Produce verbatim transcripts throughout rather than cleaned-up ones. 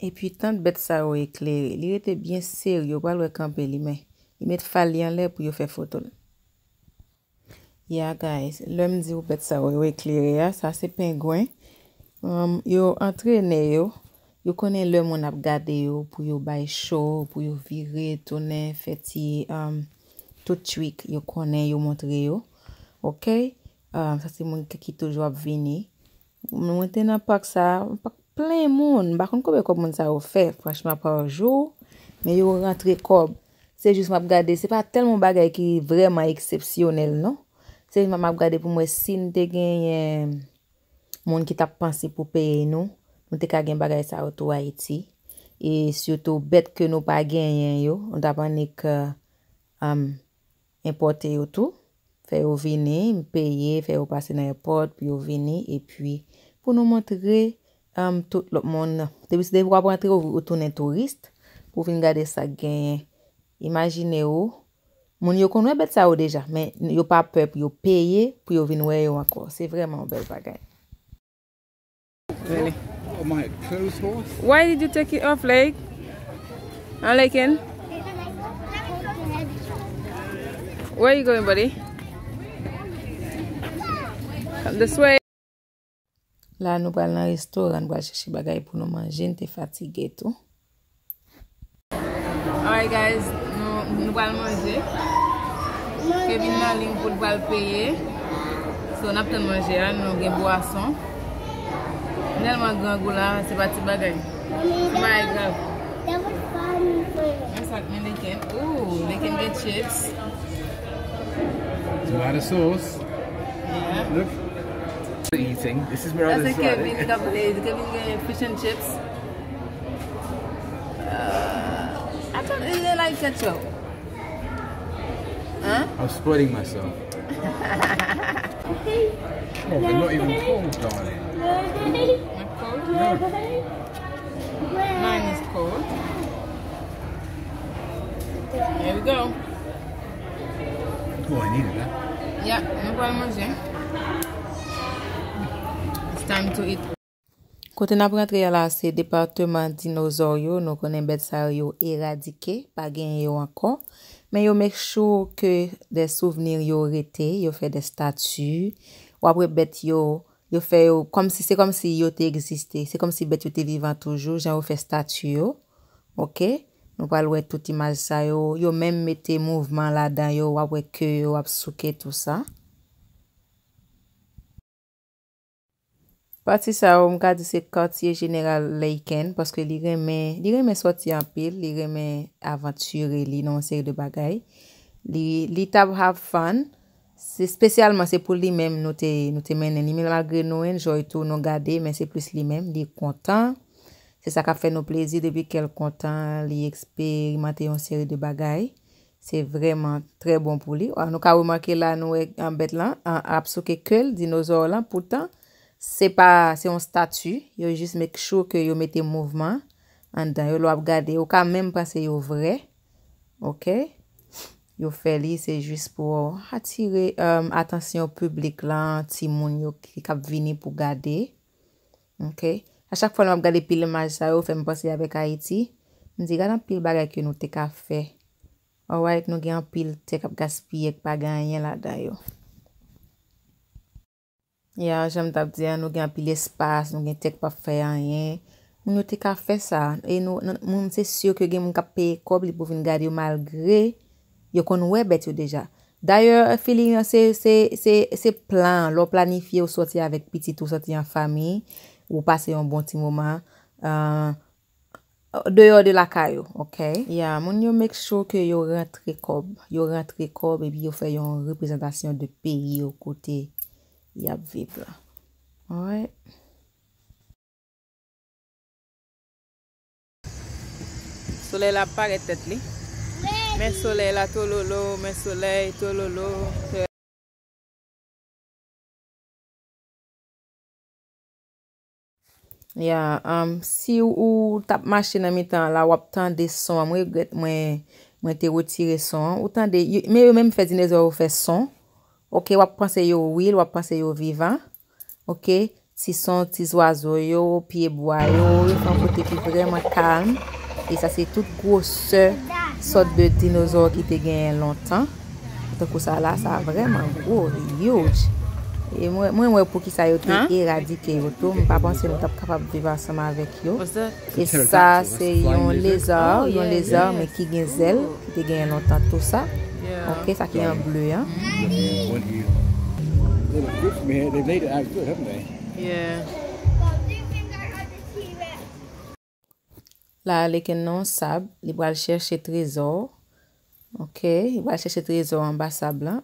Epi tant bèt sa yo eklere. Li rete byen serye, ou pral wè kanpe li, men li met fal li anlè pou yo fè foto l. Yeah, guys, lè m di w bèt sa yo, yo eklere a, sa se pengwen. Um, yo antrene yo. Yo konnen lè moun ap gade yo, pou yo bay cho, pou yo vire, tounen, fè ti, um, tout trik, yo konnen, yo montre yo. Oke? Um, sa se moun ki, ki toujou ap vini. Mwen te nan pak sa, yon pak plen moun. M pa konn konbyen kòb moun sa yo fè, franchman, pa jou. Men yo rantre kòb. Se jis m ap gade, se pa tèlman bagay ki vrèman eksepsyonèl, non. Se jis m ap gade pou m wè si n te genyen moun ki t ap panse pou peye nou, nou te ka gen bagay sa yo tou Ayiti. E sitou bèt ke nou pa genyen yo, nou t ap annik, um, enpòte yo tou, fè yo vini, m peye, fè yo pase nan èpòt pou yo vini, epi pou nou montre, um, tout lòt moun. Depi, depi w ap rantre, ou, ou tounen touris, pou w vin gade sa k genyen. Imajine w, moun yo konn wè bèt sa yo deja, men yo pa pè pou yo peye, pou yo vin wè yo ankò. Se vrèman yon bèl bagay. Really? Oh, my clothes horse? Why did you take it off, Lake? Huh, Laken? Where you going, buddy? Come this way. La, nou pral nan restoran, nou pral chèche bagay pou nou manje, n te fatige tou. Alright, guys, nou, nou pral manje. Kevin nan liy pou l pral peye. So, n ap tann manje a, nou gen bwason. M tèlman grangou la, se pa ti bagay. Se pa grav. Men sa k men Laken. Ooh, Laken gen chips. Tomato sauce. Yeah. Look. Eating. This is where I was Kevin, Kevin gen fish and chips. Uh, I don't really like ketchup. Huh? I'm spreading myself. Oh, they're not even cold, darling. Not cold? No. Mine is cold. Here we go. Oh, I needed that. Yeah, nou pral manje. It's time to eat. Kote n ap rantre a la, se depatman dinozò yo. Nou konnen bèt sa yo, yo eradike, pa genyen yo ankò. Men yo make sure ke de souvni yo rete, yo fè de stati. W ap wè bèt yo, yo fè yo kòmsi, se kòmsi yo te egziste. Se kòmsi bèt yo te vivan toujou, jan yo fè stati yo. Oke? Nou pral wè tout imaj sa yo. Yo menm mete mouvman ladan yo, w ap wè ke yo ap souke tou sa. Pati sa yo, m ka di se katye jeneral Laken, paske li renmen, li renmen sòti anpil, li renmen avantire li nan yon seri de bagay. Li, li t ap have fun. Se espesyalman, se pou li menm nou te, nou te mennen li. Men malgre nou enjoy tou, nou gade, men se plis li menm, li kontan. Se sa k ap fè nou plezi, depi kè l kontan, li eksperimante yon seri de bagay. Se vrèman trè bon pou li. Wa, nou ka remake la, nou wè, an, bèt lan, an, ap souke ke l, dinozò lan, poutan, se pa, se yon stati, yo jis make sure ke yo mete mouvman anndan yo. Lè w ap gade, ou ka menm panse yo vrè. Oke? Yo fè li, se jis pou atire, um, atansyon piblik lan, timoun yo ki, k ap vini pou gade. Oke? A chak fwa lè m ap gade pil imaj sa yo, fè m panse avèk Ayiti. M di, gad anpil bagay ke nou te ka fè. Alright, nou gen anpil tè k ap gaspiye, k pa gen anyen ladan yo. Ya, jan m t ap di a, nou gen anpil espas, nou gen tè k p ap fè anyen. Moun yo te ka fè sa. E nou, nou, moun, se si ke gen moun k ap peye kòb li pou vin gade yo, malgre yo konn wè bèt yo deja. Dayè, feeling an se, se, se, se plan, lè w planifye, w sòti avèk pitit ou, sòti an fanmi, ou pase yon bon ti moman. Ah, deyò de lakay ou, oke? Ya, moun yo make sure ke yo rantre kòb, yo rantre kòb epi yo fè yon reprezantasyon de peyi yo kote y ap viv la. Alright. Solèy la ap parèt tèt li. Men solèy la tololo, men solèy tololo. Ya, um, si ou t ap mache nan mitan an la, w ap tande son an. Mwen regrèt mwen, mwen te retire son an. Ou tande, yo, men yo menm fè dinozò yo fè son. Oke, w ap panse yo real, w ap panse yo vivan. Oke, ti son ti zwazo yo, pyebwa yo, yo fè yon kote ki vrèman kalm. E sa se tout gwosè sòt de dinozò ki te genyen lontan. Tankou sa la, sa vrèman gwo, huge. E mwen, mwen wè poukisa yo te eradike yo tou. M pa panse nou t ap kapab viv ansanm avèk yo. E sa se yon leza, yon leza, men ki gen zèl, ki te genyen lontan tou sa. Ok, sa ki an ble an. La, Laken nan yon sab, li pral chèche trezò. Ok, li pral chèche trezò anba sab lan.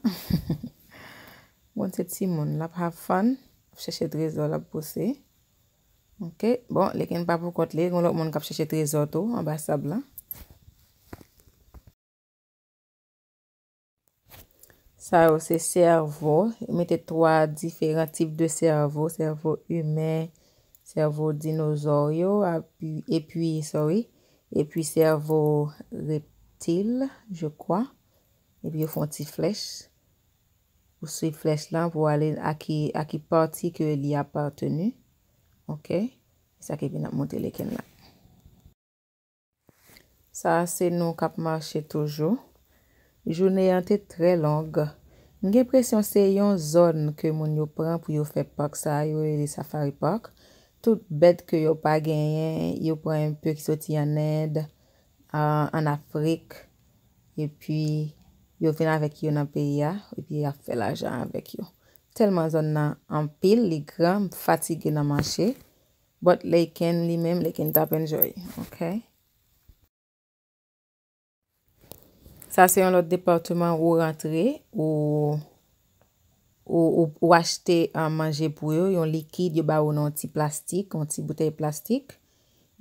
Bon, se timoun, l ap have fun, ap chèche trezò, l ap pouse. Ok, bon, Laken pa pou kont li, gen lòt moun k ap chèche trezò tou anba sab lan. Sa yo se sèvo. Yo mete twa diferan tip de sèvo. Sèvo imen, sèvo dinozò yo, api- epi, sorry, epi sèvo reptil, je crois. Epi yo fè yon ti flèch. Ou swiv flèch lan pou ale a ki, a ki pati ke li apateni. Ok? Se sa ke vin ap montre Laken la. Sa a se nou k ap mache toujou. Jounen an te trè long. M gen enpresyon se yon zòn ke moun yo pran pou yo fè pak sa a, yo rele Safari Park. Tout bèt ke yo pa genyen, yo pran enpe ki soti ann End, a, ann Afrik, epi yo vin avèk yo nan peyi a, epi y ap fè lajan avèk yo. Tèlman zòn nan anpil, li gran, m fatige nan mache. But Laken li menm, Laken t ap enjoy, ok? Sa se yon lòt depatman ou rantre, ou, ou, ou, ou achte, ah, manje pou yo, yon likid, yo ba ou nan yon ti plastik, yon ti boutèy plastik.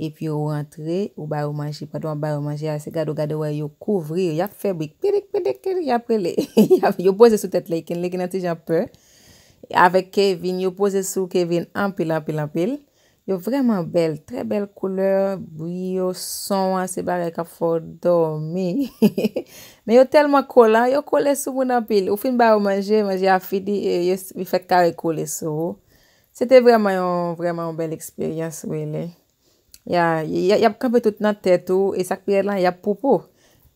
Epi ou rantre, ou ba yo manje. Pandan w ap ba yo manje a, se gade w gade w wè yo kouvri yo. Y ap fè bri, pidik, pidik, pidik, y ap rele. Y ap- Yo poze sou tèt Laken, Laken an ti jan pè. Avèk Kevin, yo poze sou Kevin anpil, anpil, anpil. Yo vrèman bèl, trè bèl koulè, bri yo, son an, se bagay k ap fè w dòmi. Men yo tèlman kolan, yo kole sou moun anpil. Ou fin ba yo manje, manje a fini, e yo, yo fèk kare kole sou ou. Se te vrèman yon, vrèman yon bèl eksperyans, wi, li. Ya, y, y, y ap kanpe tout nan tèt ou, e sa k pi rèd lan, y ap poupou.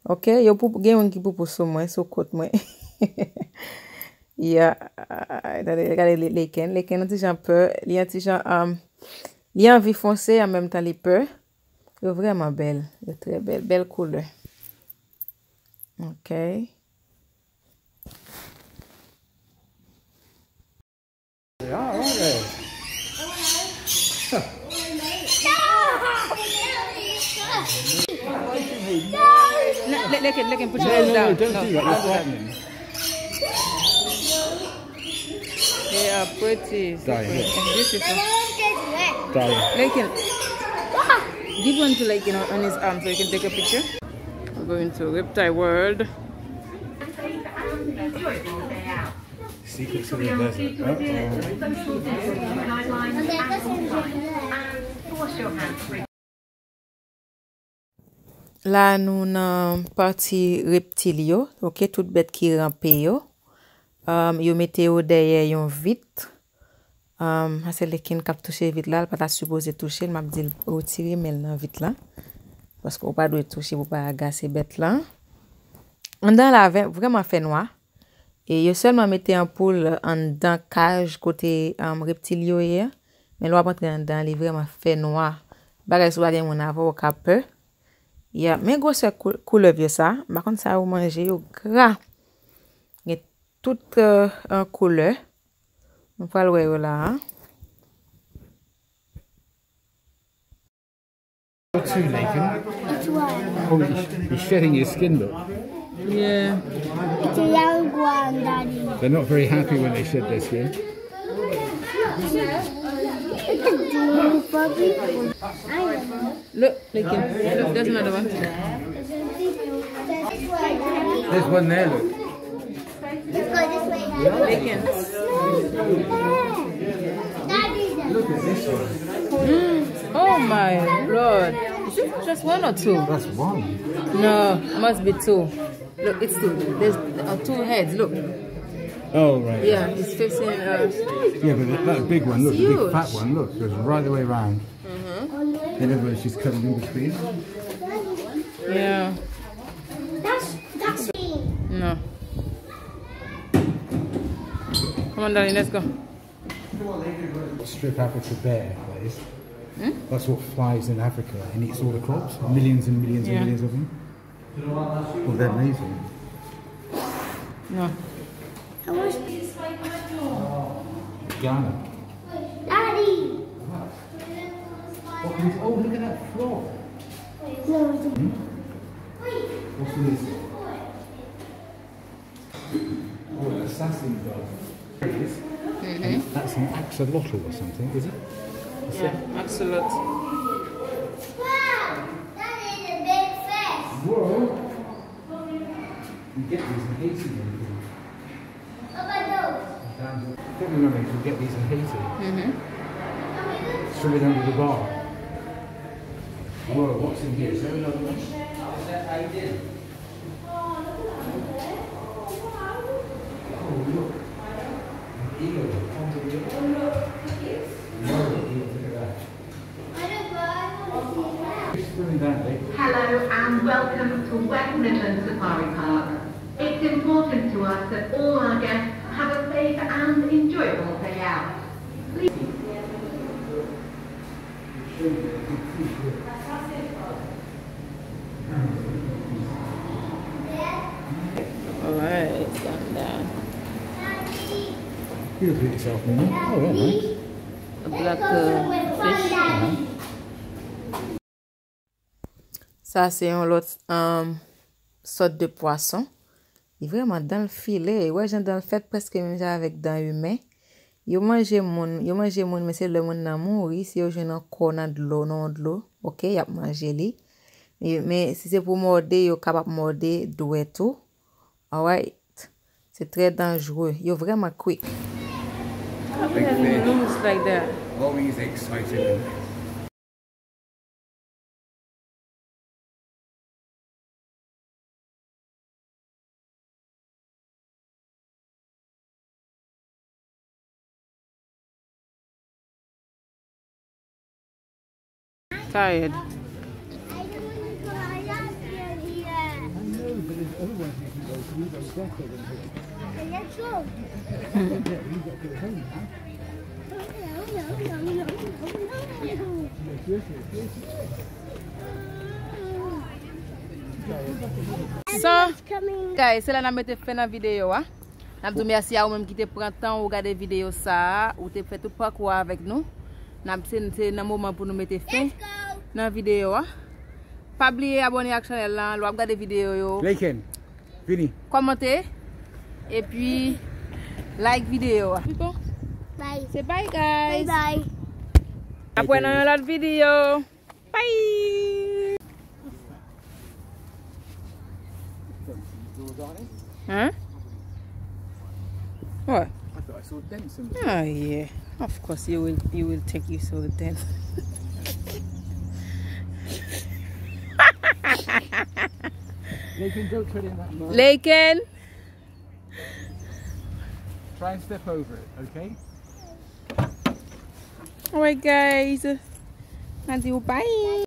Ok, yo poupou, gen youn ki poupou sou mwen, sou kot mwen. Ya, tande, gade Laken, Laken an ti jan pè, li an ti jan, um, li anvi fonse, an menm tan li pè. Yo vrèman bèl, yo trè bèl, bèl koulè. Ok. They are, aren't they? Huh. No, no, no, don't do that. That's frightening. They are pretty. So Diane, pretty. And this is a Diane. Laken. Give one to Laken on, on his arm so he can take a picture. We're going to Reptile World. Secrets of the desert. Uh-oh. La nou nan pati reptil yo, ok, tout bèt ki ranpe yo. Um, yo mete yo dèyè yon vit. Um, sa se Laken k ap touche vit la, l pa ta sipoze touche l, m ap di l retire men l nan vit la. Paske ou pa dwe touche pou pa agase bèt la. Anndan la vè- vrèman fè nwa. E yo sèlman mete anpoul anndan kaj kote, um, reptil yo ye. Men lè w ap antre anndan, li vrèman fè nwa. Bagay si w pa gen moun avè w, w ka pè. Ya, men gwosè kou- koulèv yo sa. M pa konn sa yo manje, yo gra. Gen tout, euh, euh, koulè. Nou pral wè yo la a. Too, Laken. It's what? Oh, he's, he's shedding his skin, look. Yeah. It's a young one, Daddy. They're not very happy when they shed their skin. It's a blue puppy. I don't know. Look, Laken. Look, there's another one. There's one there, look. Laken. Look at this one. Mm. Oh my Lord. Is it just one or two? That's one. No, must be two. Look, it's two. There's, uh, two heads. Look. Oh, right. Yeah, it's facing us. Yeah, but that, that big one, look, the big fat one, look, goes right the way round. Mm-hmm. In other words, she's cutting in between. Yeah. That's, that's... No. Come on, darling, let's go. Strip Africa bear, that is. Hmm? That's what flies in Africa and eats all the crops. Millions and millions and millions of them. Oh, they're amazing. No. I want Ghana. Daddy. What? What is, oh, look at that frog. No. Hmm? What's in this? Oh, an assassin dog. There it is. Mm-hmm. And that's an axolotl or something, is it? Yeah, axolotl. Wow, that is a big fish. Whoa. You get these in Haiti, don't you? Papa, no. Sometimes, I can't remember if you get these in Haiti. Mm-hmm. Throw it under the bar. Whoa, what's in here? Is there another one? Hello and welcome to West Midlands Safari Park. It's important to us that all our guests have a safe and enjoyable day out. Please Alright, calm down. You look at yourself, man. Oh, yeah, man. A black, uh, fish. Sa se yon lòt, um, sòt de pwason. Li vrèman dan l file. Ou wè jan dan l fèt, prèske menm jan avèk dan imen. Yo manje moun, yo manje moun, men se lè moun nan mouri, si yo jwenn ankò nan dlo, nan yon dlo, oke, y ap manje li. Men, men si se pou mòde, yo kapab mòde dwèt ou. Alright. Se trè danjere. Yo vrèman quick. How can you lose like that? Always excited. Tired. So, guys, se la n ap mete fen nan videyo a. N ap di w mèsi a ou menm ki te pran tan ou gade videyo sa a, ou te fè tout pakou a avèk nou. N ap, se, se nan moman pou nou mete fen nan videyo a. Pa bliye abòne ak chanèl la, lè w ap gade videyo yo. Liken. Vini. Kòmante. Epi, like videyo a. Bye. Say bye, guys. Bye bye. N ap wè nan yon lòt videyo. Bye. Hein? What? I thought I saw dents in the... Oh, yeah. Of course, you will, you will think you saw a dent. Lakin, don't tread in that mud. Lakin. Try and step over it, okay? Alright, guys. N a di w bye.